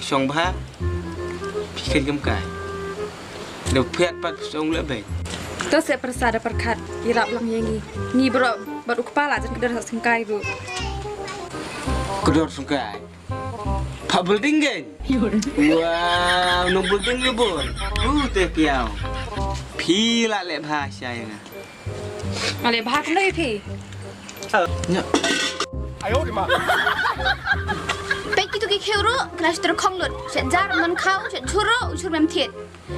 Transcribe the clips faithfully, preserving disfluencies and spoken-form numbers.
Shong bha. Phi khein kam kai. Da phet pat shong le bai. To se pyrsa da pyrkhat. Ïarap lang ïa ngi. Ngi baroh bad u kpa la jan kdor sngkai ruh. Kdor sngkai. Pha building gen. Wow, nong building le bun. Uh, te kiaw. Phi la leh bha sha ïa nga. Ale bha kumno ïa phi. Nya. Peit kitu ki khiew ruh, kena shuh ter khong lut. Shet jar man khaw, shet chur ruh, u chur mem thied.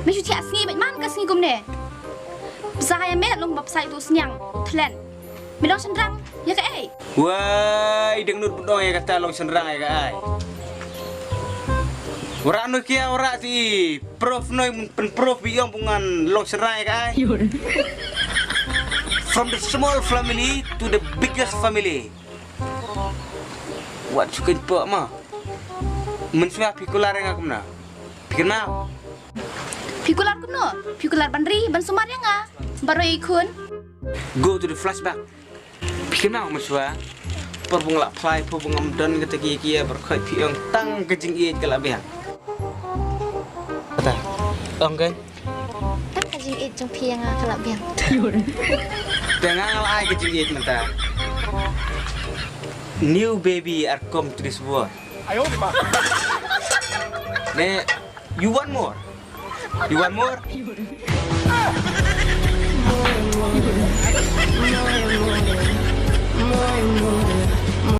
Me shu thiah sngi bad man ka sngi kumne. Psa ïa me long bap sai tu sniang, thlen. Me long shynrang ïa kaei? Wai, dang nud budong ïa kata long shynrang ïa kaei. Ora no kia ora ti prof noi pyn prof bi ong bungan long shynrang ïa kaei. From the small family to the biggest family. Wat sukin po ma. Mynshuwa phi kular ïa nga kumno? Phi kynmaw? Phi kular kumno? Phi kular ban ri, ban sumar ïa nga. Baroh i khun. Go to the flashback. Phi kynmaw mynshuwa? Por ba nga la phai, por ba ngam don kata ki ki ïa, baroh khoit phi ong tang ka jingïeit ka la biang. Kata. Ong kai. Tang ka jingïeit jong phi ïa nga ka la biang. Te nga nga la ai ka jingïeit mynta. New baby are come to this world. Ne, you want more? You want more?